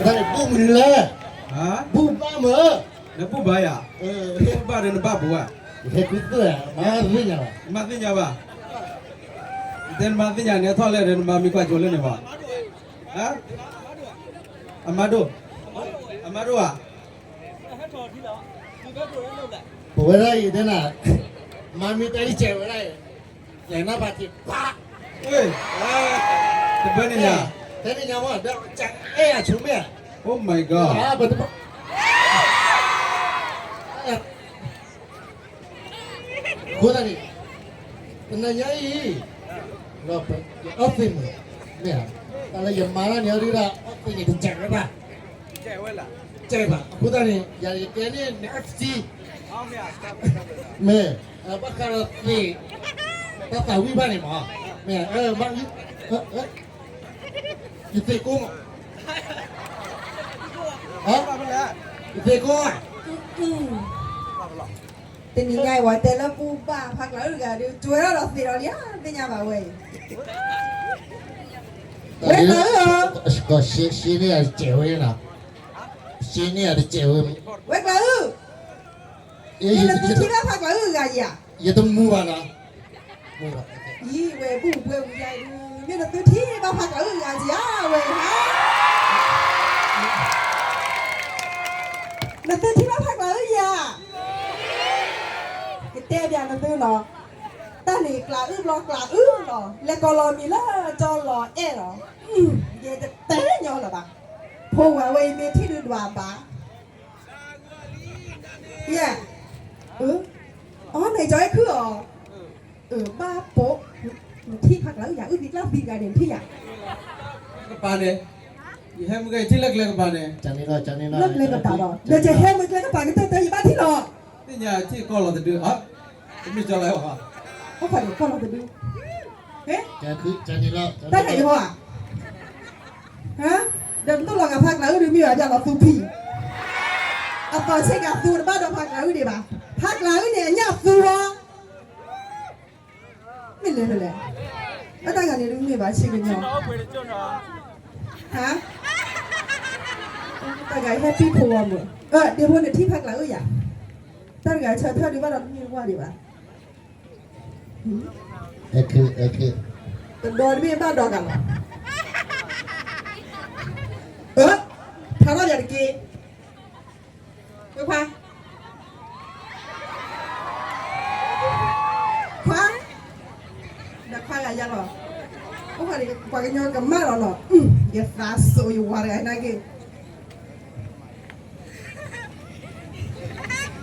တၢ်န့ၣ်ဘူၣ်မနုၤလဲၣ်, ဘူၣ်ဘၣ်မၢ်, နဘူၣ်ဘၣ်ယၤ, ဘူၣ်ဘၣ်ဒီးနဘၣ်ဘူးဧါ, ဟဲခူသူၣ်ဧါ, မၤသ့ၣ်ညါဘၣ်, မၤသ့ၣ်ညါဘၣ်, တဲနမၤသ့ၣ်ညါန့ၣ် အထီၣ်လဲၣ်ဒီးနမၤမံၤကွၢ်စိၤလၢန့ၣ်ဘၣ်, အမါဒိၣ်, အမါဒိၣ်ဧါ, ပဝဲဒၣ်အံၤတဲနၤ, မၤမံၤတဲလံစဲးဝဲဒၣ်အံၤ, လဲၤနၢ်ပၢၢ်ထံပၢ်, တဘၣ်န့ၣ်ညါ, တဲန့ၣ်ညါမ့ၢ်, အဲၣ်ယၤဆိမ့ၢ်ဧါ, Oh my God, အဃိသတးန့ၣ်, တနၤညါအံၤ, ဒီးယအီၣ်သ့ၣ်မုာ်, မ့ၢ်ဧါ, တၢ်လၢယမၤတၢ်န့ၣ်အီၤဒုဒၣ် အီၣ်သ့ၣ်န့ၣ်တစဲးဝဲဘၣ်, စဲးဘၣ်, အဃိသတးန့ၣ် ယၤယတဲန့ၣ် န F C, မ့ၢ်, ဘၣ်ဃးဒီးသ့ၣ်, တၢ်သးဝံၣ်ဘၣ်န့ၣ်မ့ၢ်, မ့ၢ်, ယသ့ၣ်ကိၢ်မး, ယသ့ၣ်ကိၢ်ဧါ တနံၤညါအံၤ ပှၤတဲလၢဘူၣ်ဘၣ်ဖးကျးအုၣ်တဂၤဒီး ကၠိဝဲဒၣ်ဒီးသ့ၣ်ဒီးလံဧါ သ့ၣ်ညါဘၣ်ဝဲအံၤ, ဝဲကျးအုၣ်ဧၢ, ရှဲန့ၢ်ယၤတစဲးဝဲ, ရှဲန့ၢ်ယၤတစဲးဝဲ, ဝဲကျးအုၣ်, နသုထံၣ်ဘၣ်ဖးကျးအုၣ်တဂၤဧါ, ယတမူဘၣ်နီၤ, ယံၤဝဲဘူၣ်ဘှဲဝံၤယါအံၤဒုး မ့ၢ်နသုထံၣ်ဘၣ်ဖးကျးအုၣ်တဂၤဧါဝဲဧါ, နသုထံၣ်ဘၣ်ဖးကျးအုၣ်ဧါ, ကတဲဘၣ်နသုနီၤ, တၢ်န့ၣ်ကျးအုၣ်ဘျီကျးအုၣ်လီၤ လဲၤကိးလီၤမံၤလၢကၠီလီၤအဲၣ်လီၤ, ယတတဲညီလၢၤဘၣ်, ဖိဝဲဝဲအံၤမ့ၢ်ထံၣ်ဒုးဒွးဘၣ် ယဲ, အ, အီ မ့ၢ်ကၠီအဲၣ်ခုၣ်အီၤ, ဘၣ်ပိာ်, နထံၣ်ဖးကျးအုၣ်ယၤ အုၣ်သံကျၢ်သံတဂၤန့ၣ် နထံၣ်ယၤ, ကပၤန့ၣ်, ယဟဲမုၢ်ကဲထံၣ်လၢကျဲကပၤန့ၣ်, လၢကျဲကပၤလီၤ, ဒီးယဟဲမုၢ်ကျဲကပၤကတၢၢ်တၢၢ် ယဘၣ်ထံၣ်လီၤ, သ့ၣ်ညါထံၣ်ကီၢ်လီၤတဒု, တမ့ၢ်ကၠီလၢ, အိၣ်ခီဒံးကီၢ်လီၤတဒု, တၢ်န့ၣ်ယဟီဧါ ဒီးနတူၢ်လီၤဂာ်ဖးကျးအုၣ်ဒုးမ့ၢ်ဘၣ် ပျၢ်လီၤသူဖံး, အသီဆ့ကၤသူတဘၣ်ဒီးဖးကျးအုၣ်ဒံးဘၣ်, ဖးကျးအုၣ်န့ၣ် အညၣ်သူလီၤ, မ့ၢ်လဲၤဖဲလဲၣ်, အတၢ်ဂၤန့ၣ်ဒုးမ့ၢ်ဘၣ်ဆံးကညီ, ဟါ, တၢ်ဂၤဟဲပံၣ်ဖိဝီမုၢ်, ဒ့ဖိန့ၣ်ထံၣ်ဖးကျးအုၣ်ယၤ, တၢ်တဂၤဆၢထၢၣ်ဒုးဘၣ်ဒီးတမ့ၢ်ဝၢ်ဒံးဘၣ် တဒီတမ့ၢ်ဘၣ်ဒီးဂၤလီၤ, ဖးထီၣ်ယၤတက့ၢ်, ခွါ, ခွါ, ဒီးခွါဂၤယါလီၤ, အိၣ်ခီဒံး ပှၤကညီကမၣ်လီၤနီၤ, ယသးစိယဝၤတဂၤနာ်က့ၤ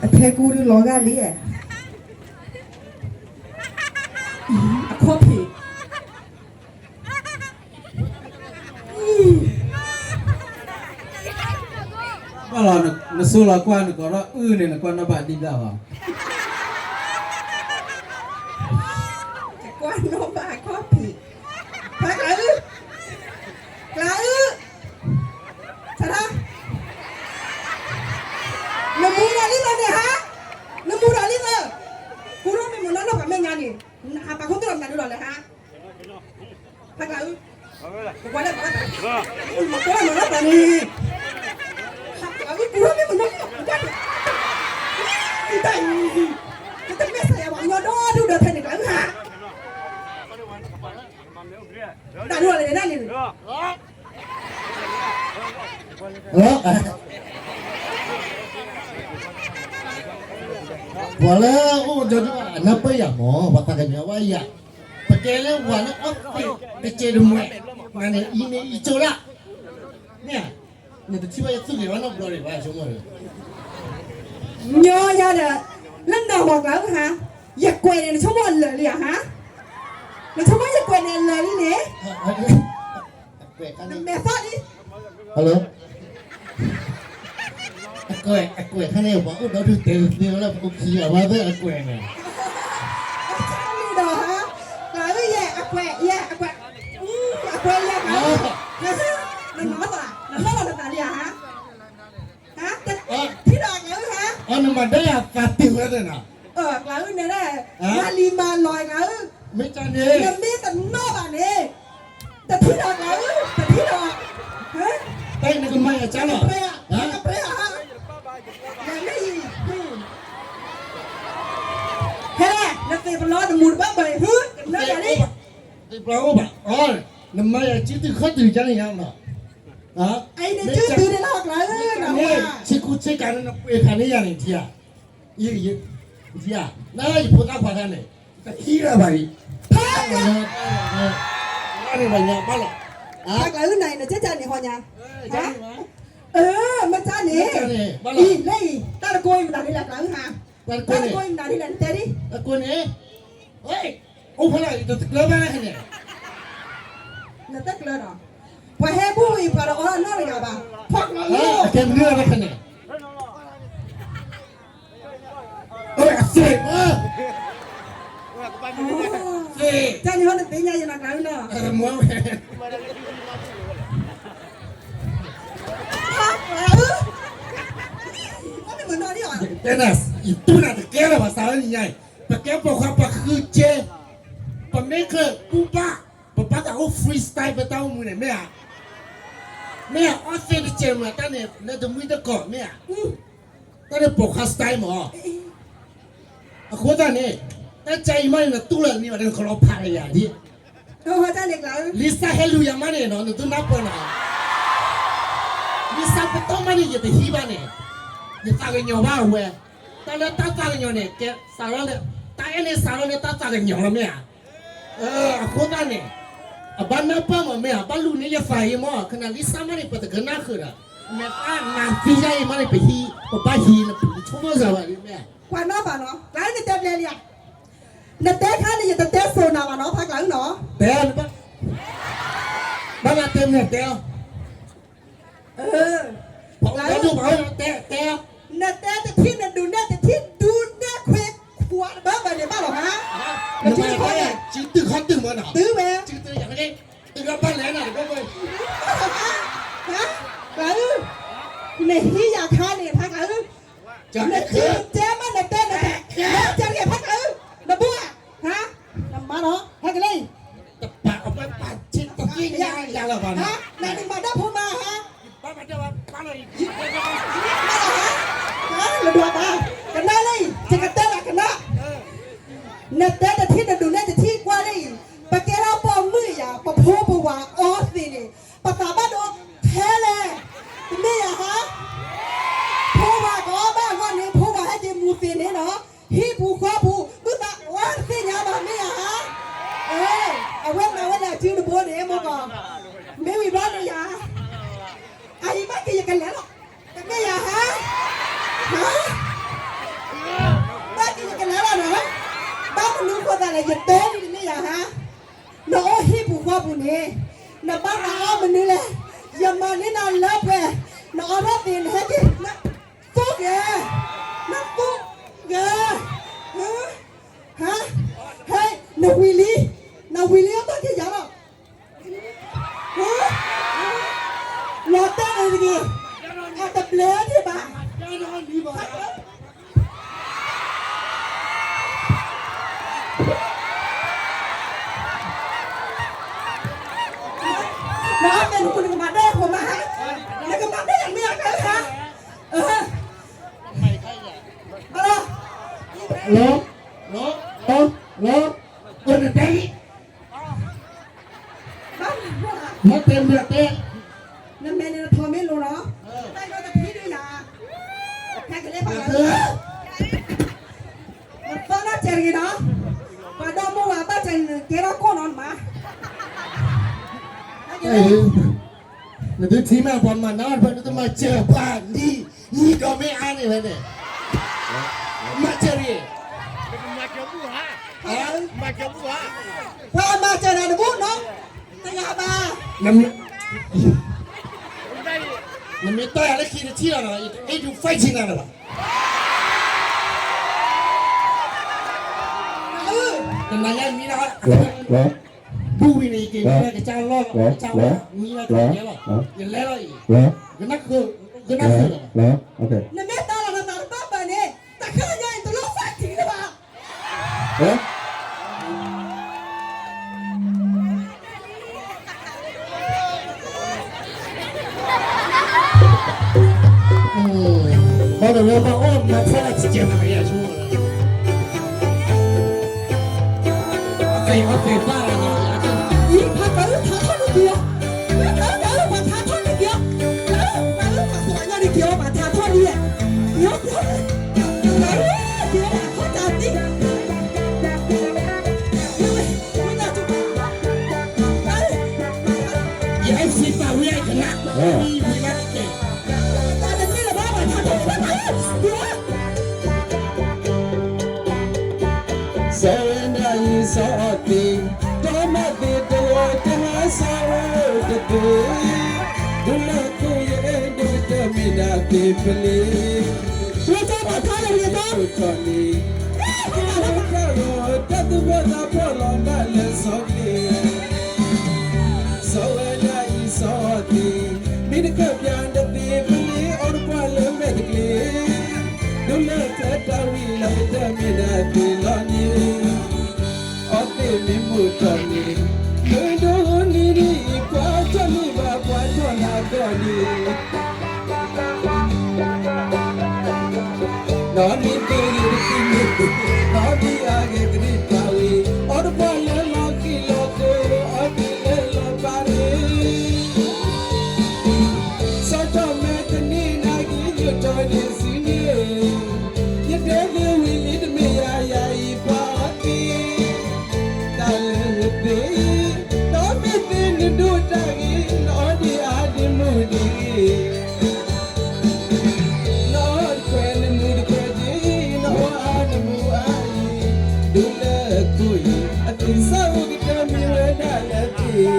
အထဲကူဒုးလီၤဂာ်လံ, အခီၣ်ဖံး, ဘၣ်လီၤ, နဆိလီၤကွၢ်နကိးထီၣ်အုၣ်န့ၣ် နကွၢ်နီၣ်ဘၣ်ဒံးဘၣ်ဘၣ်, ကွၢ်နီၣ်ဘၣ်အခီၣ်ဖံး, ဖးကျးအုၣ်, ကျးအုၣ်, ဆါ, နမူဒီးလံသၢန့ၣ်ဟါ, နမူဒီးလံသၢ, ကူထီၣ်မ့ၢ်မနုၤလီၤပှၤမဲာ်ညါန့ၣ်, ဟးပာ်ခူသူၣ်လီၤမနုၤဒုးလီၤလဲၣ်ဟါ ဖးကျးအုၣ်, ပကွၢ်လၢပှၤလၢပှၤ, ပကွၢ်လၢပှၤလၢပှၤန့ၣ်, ဖးကျးအုၣ်ကူထီၣ်မ့ၢ်မနုၤလီၤပှၤန့ၣ်, တၢ်အံၤ, ကတမ့ၢ်စၢၤယၤပှၤကညီဒီဒူၣ်ဒီထၢန့ၣ်ကျးအုၣ်ဟါ, တၢ်ဒ်လဲၣ်န့ၣ်, ပှၤလၢအိၣ်ဒီဒူၣ်အနၢ်ပၢၢ်ယၤမး ပှၤသးကညီၤဘၣ်ယၤ, ပတဲလၢပှၤလၢအီၣ်သ့ၣ်တကဲတမှဲၤ, နန့ၣ်အံၤမ့ၢ်အံၤကၠိဒၣ်, မ့ၢ်ဧါ, နတထံၣ်ဘၣ်ယသူၣ်က့ၤဘၣ်နီတဘျီဒံးဘၣ်ဆိကမိၣ်, ညီယၤဒီး, လၢနၢ်ဟူကျးအုၣ်ဟါ, ယကွဲးန့ၣ် နဆိကမိၣ်အလၢာ်လံဧါဟါ, နဆိကမိၣ်ယကွဲးန့ၣ်အလၢာ်လံန့ၣ် နမဲာ်သၣ်လံ, အကွဲးခါန့ၣ် ပှၤအိၣ်ဒီဒူၣ်တဲသ့လၢပအိၣ်ခံဂၤဘၣ်သ့ၣ်အကွဲးန့ၣ်, အကွဲးန့ၣ်ဒီးဟါ, ကျးအုၣ်ယဲၢ် အကွဲးယဲၢ် အကွဲး, အကွဲးယဲၢ်ကျးအုၣ်, နနီၢ်သး, နနီၢ်သးလံဧါဟါ, ထံၣ်ဒီးကျးအုၣ်ဟါ, အနမၤဒၣ်ယၤသးတ့ၢ်ဝဲသ့ၣ်နၤ, ကျးအုၣ်န့ၣ်, မၤလံမၤလီၤကျးအုၣ်, မ့ၢ်တၢ်န့ၣ်, နမ့ၢ်တနီၢ်ဘၣ်န့ၣ်, တထံၣ်ဒီးကျးအုၣ်, တထံၣ်ဒီး, တၢ်နကမၤ ကၢ်လီၤ, ဟဲ, နသ့ၣ်ပလီတမူတဘၣ်ဘၣ်ဟူ, သ့ၣ်ပလီအိၣ်ဘၣ်, နမၤယၤစုတုၤခီၣ်တုၤကန့ၣ်ယါနီၤ, အံၤန့ၣ်စုတုၤန့ၣ်လီၤကျါ, ဆ့ကူဆ့ကၤန့ၣ် နပှ့ၤခါန့ၢ်ယၤန့ၣ်ထံဧါ, ယ, ယ, နယဖိသၣ်ခွါတၢ်န့ၣ်, တဟံးလၢၤဘၣ်အံၤ, ဖးကျါ, န့ၣ်ဘၣ်ညါဘၣ်လီၤ, ဖးကျါအုၣ်နၤအံၤ နကၢ်ကၢ်န့ၣ်ဟီညါ, အၢ မ့ၢ်တၢ်န့ၣ်, အံၤလၢအံၤ တၢ်တကိးအံၤမနုၤဒ်လဲၣ်ကျါအုၣ်ဟါ, တၢ်တကိးအံၤမနုၤဒ်လဲၣ် နတဲဒ်, တကိးန့ၣ်, အိၣ်ဖဲလဲၣ် ယတကျၢၤဘၣ်လၢခဲန့ၣ်, နတကျၢၤဒီး, ပှၤဟဲဘူၣ်အံၤ ပှၤတအီၣ်နီၢ်တဂၤဘၣ်, ဖးကျါအုၣ်, အကဲမနုၤလၢခဲန့ၣ် အစ့ၢ်, တၢ်န့ၣ်ဟီနသ့ၣ်ညါယနၤကျါနီၤ, တဲနၤ, ယတူၢ်နၤတကဲလၢၤဘၣ် စးလၢနံၤညါအံၤ, ပကဲပိာ်ခွါပဃုက့, ပမ့ၢ်ကျၢၤပူပၢ်, ပဘၣ်သးအိၣ် freestyle ပတၢ်အိၣ်မူန့ၣ် မ့ၢ်ဧါ, မ့ၢ်ဧါ အီၣ်သ့ၣ်တစဲးမး တၢ်န့ၣ် လၢတမှံတကီၢ် မ့ၢ်ဧါ တၢ်န့ၣ်ပိာ်ခွါ style မး, အဃိသတးန့ၣ်, တၢ်ကဲအံၤမးန့ၣ် နတူၢ်လၢနံၤဘၣ်ဒီး နကလီၤဖးလၢယၤဒ်, လံစၢ်ဟဲလူၤယၤမးန့ၣ်နီၤ နသုနၢ်ပၢၢ်နီၤ, လံစၢ်ပတီၢ်မးန့ၣ် ယတဟံးဘၣ်န့ၣ်, ယသးကညီၤဘၣ်အဝဲ, တၢ်လၢတၢ်သးကညီၤန့ၣ် ကဲစးထီၣ်လၢ, တၢ်အဲၣ်န့ၣ်စးထီၣ်လၢတၢ်သးကညီၤလီၤ မ့ၢ်ဧါ အဃိသတးန့ၣ်, အဘၣ်နၢ်ပၢၢ်မးမ့ၢ်ဧါ, ဘၣ်လူၤန့ၢ်ယသးအံၤမး, ခနလံစၢ်မးန့ၣ် ပတကနၣ်ဃုာ်ဒီး, မ့ၢ်တၢ်နးသံယါအံၤမးန့ၣ် ပဟံး, ပဘၣ်ဟံး, နဆိကမိၣ်စၢၤဝဲဒ်မ့ၢ်ဧါ, ပှၤနီၢ်ဘၣ်နီၤ, ကျါနတဲဘျဲလံဧါ, နတဲခါန့ၣ် ယတတဲစိာ်နၤဘၣ်နီၤ ဖးကျါအုၣ်နီၤ, တဲ, ဘၣ်နတဲမ့ၢ်တဲလီၤ နတဲတထံၣ်နဒုးနဲၣ်တထံၣ်ဒုးနဲၣ်ခွဲခွါတဘၣ်ဘၣ်န့ၣ်ဘၣ်လီၤဟါ, တုၤဝဲ, တုၤဘၣ်လဲၣ်နၤတဘၣ်ဘၣ်, နဟံးယၤခါန့ၣ် ဖးကျါအုၣ်, နတဲမးနတဲနတဲ, နတဲတဂ့ၤ ဖးကျါအုၣ်, နဘိဧါ, နမၤနီၤ ဟဲက့ၤလၢအံၤ တပာ်အပာ်ပာ်ဆ့တသ့ၣ်ညါယၤလၢၤဘၣ်နီၤ, နတမၤဒၣ်ဖိမါဟါ, နဒွးဘၣ်, ကနၣ်လၢအံၤ ယကတဲလၢကနၣ်, နတဲတထံၣ်နဒုးနဲၣ်တထံၣ်ကွၢ်လၢအံၤ, ပကဲထီၣ်ပိာ်မုၣ်ယၤ ပဖိပဝၤအီသံးန့ၣ်, ပသးဘၣ်ဒိထဲလဲၣ်, တမ့ၢ်ယၤဟါ, ဖိဝၤကအီၣ်ဘၣ်အဂီၢ်န့ၣ် ဖိဝၤဟဲက့ၤမူသ့န့ၣ်နီၤ, ဟံၣ်ပူၤဃီပူၤ မုၢ်သးဝါတသ့ၣ်ညါဘၣ်မ့ၢ်ယၤဟါ, အဝဲမၤဝဲလၢအစုတဘိန့ၣ် မိၢ်ကီၢ်, မ့ၢ်ဝံၤဘျီန့ၣ်ယၤ အအံၤဘၣ်က့ၤယကလဲၤလီၤ, တမ့ၢ်ယၤဟါ, ဟါ, ဘၣ်က့ၤယကလဲၤလီၤနီၤ, ဘၣ်မနုၤဃိသးလဲၣ် ယတဲလံတမ့ၢ်ယၤဟါ, နအိၣ်ဟံၣ်ပူၤဃီပူၤန့ၣ်, နဘၣ်သးအီၣ်မနုၤလဲၣ်, ယမၤန့ၢ်နၤလၢပှဲၤ, နအီထီၣ်သ့နဟဲက့ၤ, နသူၣ်ဂဲၤ, နသူၣ်ဂဲၤ, ဟါ, ဟဲ, နဝံၤလံ, နဝံၤလံအဘၣ်က့ၤယၤလီၤ လီၤတဲာ်န့ၣ်တဂ့ၤ, အတဘျဲဒံးဘၣ်, နအီၣ်သ့ၣ်နပူၤ နကမၤဒၣ်ဖိမါဟါ, နကမၤဒၣ်ယၤမ့ၢ်အကဟါ, အၢ, လီၤ, လီၤ, လီၤ, လီၤ, အၢ နတဲလံ မ့ၢ်တဲမ့ၢ်တဲ, နမဲာ်န့ၣ်နထီၣ်မ့ၢ်လိၤလီၤ, တၢ်ဒီတဖံဒုယၤ, ဟဲကလဲၤပှၤလၢ, နသီၣ်နီၢ်စဲးတဂ့ၤနီၤ, ပှၤဒီမိၢ်ဝၤဘၣ်စဲးန့ၣ် ကဲထီၣ်ကိၢ်နီၤနမါ, နဒုးထံၣ်မးပှၤမၤနၢ်ဖဲနတမၤစၢၤပှၤနံၤ, နံၤဒီးမ့ၢ်အါန့ၣ်ဝဲန့ၣ်, မၤစၢၤတဂ့ၤ, ပှၤမၤစၢၤနၤတဘူၣ်နီၤ, တဂၤဘၣ်, နမ့ၢ်တီၢ်ယၤလၢခံတထံၣ်လီၤနီၤ ယတအဲၣ်ဒိး fight နၤလၢၤဘၣ်, တနၤညါမံလီၤ, ဘူၣ်ဝံၤန့ၣ် ယက့ၤမံလၢကစၢ်လီၢ်လီၤ, ကစၢ်လီၢ်, မံလီၤက့ၤယဲလီၤ, ယလဲၤလီၤအံၤ, ကနၣ်ဃုာ်, ကနၣ်ဃုာ်လီၤ, နမ့ၢ်တီၢ်လီၤနသးတဘၣ်ဘၣ်န့ၣ် တၢ်ခဲလၢာ်ညါအံၤတလိၣ်သးထံလၢၤဘၣ်. ဘၣ်ဒီးဝဲဘၣ်အီၣ်မၤဖီလာ်တကဲးနၤယဲၢ်ဆိ, အသ့ၣ်အီၣ်သ့ၣ်သၣ်လီၤ, ဖးကၤလၢဖးထီၣ်န့ၣ်က့ၤအီၤ, ဖးကၤလၢဖးထီၣ်န့ၣ်က့ၤအီၤ, ဖးကၤလၢဖးထီၣ်န့ၣ်က့ၤအီၤ, ဖးထီၣ်န့ၣ်, က့ၤအီၤဖးထီၣ်တၢ်သ့ ယအဲၣ်စံးပာ်ဝဲယကနၣ်, ဝံၤမးတက့ၢ်, တၢ်တမ့ၢ်လၢၤဘၣ်ဘၣ်ထးထီၣ်န့ၣ်ဘၣ်, စီၤဝဲဒၣ်အံၤစီၤအီၣ်သ့ၣ်, ဒီးမၤသ့ၣ်တဝီတဟါစီၤဝဲတသ့ၣ်, ဒုးလၢခိၣ်ယအဲၣ်ဒိးတမ့ၢ်ဒၣ်သ့ၣ်ပလ့ၣ်, လၢတၢ်မၤထါလၢတၢ် တၢ်သူၣ်ဖှီၣ်သးဖှီၣ်လီၤဘၣ်လၢစီၤကျ့ၤ, စီၤဝဲဒၣ်အံၤစီၤအီၣ်သ့ၣ်, မ့ၢ်တကပျၢ်တသ့ၣ်ပလ့ၣ်အီၤတပှၢ်လၢမဲာ်တကျ့ၤ, ဒိလၢကျဲတၢ်ဝံၤလီၤတမ့ၢ်ဒၣ်သ့ၣ်လီၤန့ၣ်, အီၣ်သ့ၣ်မ့ၢ်မိၢ်ထီၣ်န့ၣ်, မ့ၢ်ဒိနံၤဒ်အံၤ ပှၤထီၣ်န့ၢ်ဘၣ်ပှၤထီၣ်နၤကီၢ်န့ၣ် နီၢ်မံၤသ့ၣ်ဂ့ၤတသံန့ၣ်, နီၢ်မံၤအဂ့ၢ်ကရံၣ်တၢ်ဝံၤ, အီၣ်တပှၢ်လၢလီၤဃံၤလီၤဃိ, အီၣ်သ့ၣ်လၢလီၤပၢ်န့ၣ်, စီၤထီၣ်မဲာ်တန့ၢ်နၤက့ၤညိၣ်ထီၣ်န့ၢ်စုန့ၣ်, ယတဲသ့ဝံၤလံတမ့ၢ်ယၤယၤအံၤပှၤအီၣ်သ့ၣ်, တၢ်လၢသ့ၣ်, နီၢ်မံၤသ့ၣ်နဒိၣ်တၢ်ဂ့ၤ, နအီၣ်ဒံးအါဒံးမုၢ်ဒံးဂ့ၤ နအီၣ်တခွဲးနမူတခွဲးဒံး, နအီၣ်အါနမူအါအံၤ, ဒိလၢခိၣ်အံၤ, အသ့ၣ်စၢ်အိၣ်ကတၢၢ်မံၤဝဲဒၣ်လၢသ့ၣ်, ယ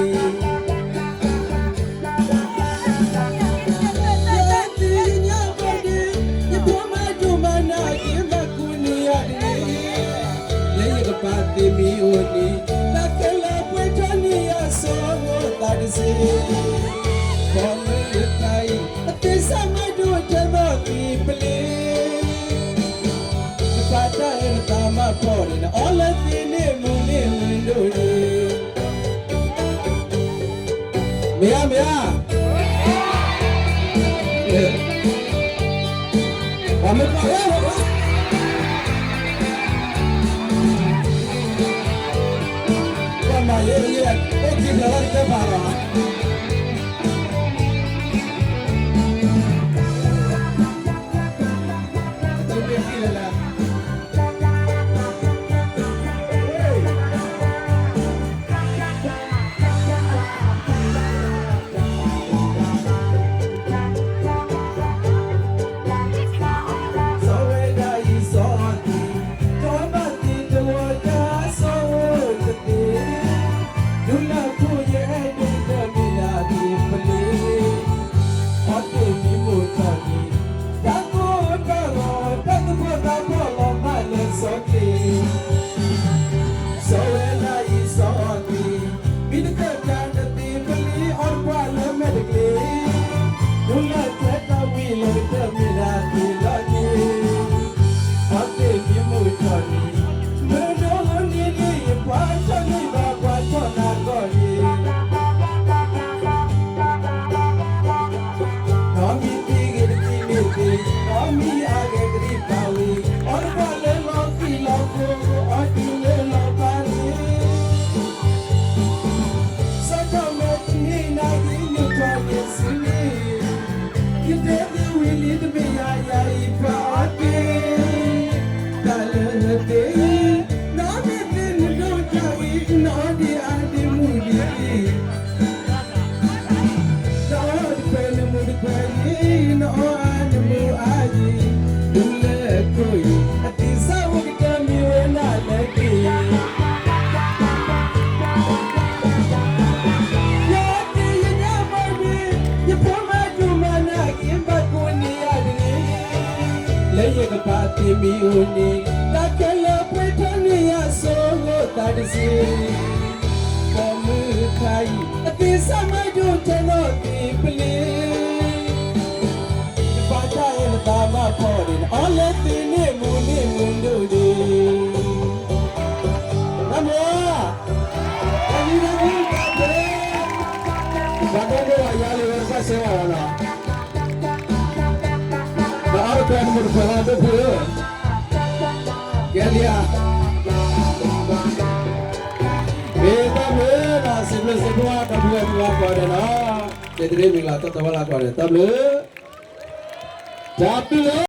သ့ၣ်ညါဘၣ်ဒံး, ယဖိမၤဒိၣ်မးနၤက့ၤဘၣ်ကိးန့ၢ်ယၤတဂ့ၤ လၢယကပာ်သ့ၣ်မံၤအိၣ်န့ၣ်, တၢ်ခဲလၢာ်ပှဲၤထီၣ်န့ၢ်ယၤစိမိသးတစ့ၢ်, ပိာ်မုၣ်တခါအံၤ, အသ့ၣ်စၢ်မၤဒိၣ်ထဲသိးသံပလ့ၣ်, နပာ်တၢ်အဲၣ်နသးမၤဖီၣ်န့ၣ်, နအီၣ်လၢသ့ၣ်န့ၣ်မူန့ၣ်မုၢ်ဒိၣ်န့ၣ် မ့ၢ်ဧါ, မ့ၢ်ဧါ, ပှၤမ့ၢ်ပှၤဝဲ, ပှၤမၤယဲယဲ, အိၣ်ခံဖျၢၣ်လီၤတကဲပာ်လီၤ စီၤဝဲဒၣ်အံၤစီၤအီၣ်သ့ၣ်, ဒီးမၤသ့ၣ်တဝီတဟါစီၤဝဲတသ့ၣ်, ဒိလၢခိၣ်ယအဲၣ်ဒိးတမ့ၢ်ဒၣ်သ့ၣ်ပလ့ၣ်, အီၣ်သ့ၣ်မ့ၢ်မိၢ်ထီၣ်န့ၣ်, တၢ်ကိၢ်တၢ်ဂီၤ တၢ်သူၣ်ဖှီၣ်သးဖှီၣ်လီၤဘၣ်လၢစီၤကျ့ၤ စီၤဝဲဒၣ်အံၤစီၤအီၣ်သ့ၣ်, မ့ၢ်တကပျၢ်တသ့ၣ်ပလ့ၣ်အီၣ်တပှၢ်လၢမဲာ်တကျ့ၤ, ဒိလၢကျဲတၢ်ဝံၤလီၤတမ့ၢ်ဒၣ်သ့ၣ်လီၤန့ၣ်, အီၣ်သ့ၣ်မ့ၢ်မိၢ်ထီၣ်န့ၣ်, မ့ၢ်ဒိနံၤဒ်အံၤ ပှၤထီၣ်န့ၢ်ဘၣ်ပှၤထီၣ်နၤကီၢ်န့ၣ် နီၢ်မံၤသ့ၣ်ဂ့ၤတသံန့ၣ်သ့ၣ်, နီၢ်မံၤအဂ့ၢ်ကရံၣ်တၢ်ဝံၤ, အီၣ်တပှၢ်လၢလီၤဃံၤလီၤဃိ, အီၣ်ဒံးလၢလီၤပၢ်န့ၣ်, စီၤထီၣ်မဲာ်တန့ၢ်နၤက့ၤညိၣ်ထီၣ်န့ၢ်စုန့ၣ်, ယတဲသ့ဝံၤလံတမ့ၢ်ယၤယၤအံၤပှၤအီၣ်သ့ၣ်, တၢ်လၢသ့ၣ်, နီၢ်မံၤသ့ၣ်နဒိၣ်တၢ်ဂ့ၤ, နအီၣ်ဒံးအါဒံးမုၢ်ဒံးဂ့ၤ နအီၣ်တခွဲးနမူတခွဲးဂ့ၤ, နအီၣ်အါနမူအါဂ့ၤ, ဒိလၢခိၣ်အံၤ, အသ့ၣ်စၢ်အိၣ်ကတၢၢ်မံၤဝဲဒၣ်လၢသ့ၣ်, ယသ့ၣ်ညါဘၣ်ဒံး, ယဖိမၤဒိၣ်မးနၤက့ၤဘၣ်ကိးန့ၢ်ယၤတဂ့ၤ, လၢယကပာ်သ့ၣ်မံၤအိၣ်န့ၣ်, တၢ်ခဲလၢာ်ပှဲၤထီၣ်န့ၢ်ယၤစိမိသးတစ့ၢ် ပိာ်မုၣ်တခါအံၤ, အသ့ၣ်စၢ်မၤဒိၣ်ထဲလီၤသ့ၣ်ပလ့ၣ်, နပာ်တၢ်အဲၣ်နသးမၤဖီၣ်န့ၣ်, နအီၣ်လၢသ့ၣ်န့ၣ်မူန့ၣ်မူဒိၣ်န့ၣ်, တၢ်မ့ၢ်, တၢ်မ့ၢ်တၢ်ဖဲ, ပှၤဒီဒိၣ်အယါလံဝဲတဖၣ်စဲဝဲလီၤနီၤ. မိၢ်တဖျၢၣ်လၢဒိၣ်ဖုဧၢ, ကဲလံဧါ, မ့ၢ်တၢ်ဘျုးနီၤ စံးဘျုးစံးဖှိၣ် ဒီပုၢ်ဝဲၢ်ကိးဂၤဒဲးနီၤ, ကဲတရံးမ့ၢ်လၢတၢ်တဝဲလၢကိးဂၤဒဲး တၢ်ဘျုး, တၢ်ဘျုးလီၤ.